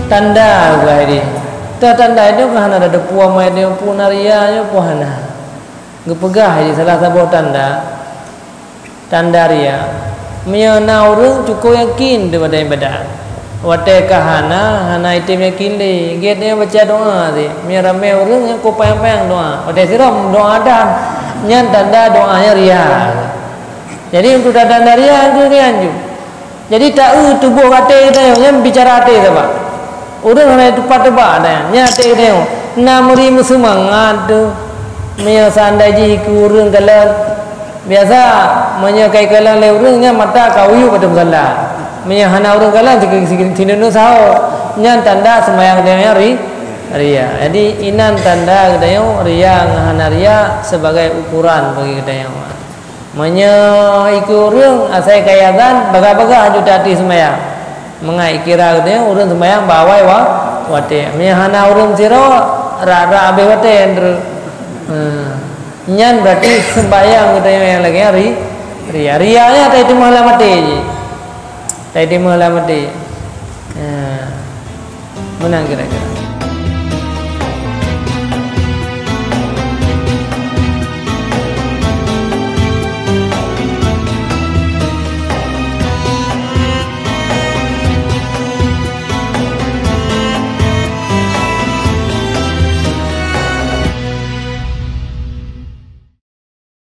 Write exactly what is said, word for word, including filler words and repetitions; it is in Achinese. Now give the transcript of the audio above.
Tanda geupeugah di. Tanda nyoe ka hana tateupeue, amai nyoe peue na ria, nyoe peue hana. Geupeugah di salah saboh tanda, tanda ria. Meunyoe na ureuëng cukup yakin teuh bak ibadat. Watée ka hana, hana item yakin lé. Gét nyoe baca doa cit. Meunyoe ramé ureuëng, nyan ka panyang-panyang doa. Watée sidroe doa dan, nyan tanda doanya ria. Jadi, untuk tanda ria, itu ria nyoe. Jadi, taeu tuboh até geutanyoe, nyan bicara até saban. Ureuëng hana tupat teuba nyan, nyan até geutanyoe. Na meuri meuseumangat teuh. Meunyoe seandai jih keu ureuëng kalon, biasa, meunyoe ka ikalon lé ureuëng, nyan mata ka uyueb ateueh musala. Meunyoe hana ureuëng kalon, si-, si-, sineuneueng saho. Nyan tanda seumayang geutanyoe nyan ri-, ria. Jadi, inan tanda geutanyoe ria ngon hana ria sebagai ukuran bagi geutanyoe. Meunyoe ikeu ureuëng asai ka iazan, bagah-bagah aju taateueh seumayang. Mangat ikira geutanyoe ureuëng seumayang bak awai wa-, watée. Meunyoe hana ureuëng sidroe, rak-rak habéh watée nyan. Hmm. Nyan berarti seumayang geutanyoe nyang lagée nyan ri-, ria. Ria nyan tateumé lam até jih. Tateumé lam até. Ha. Meunan kira-kira.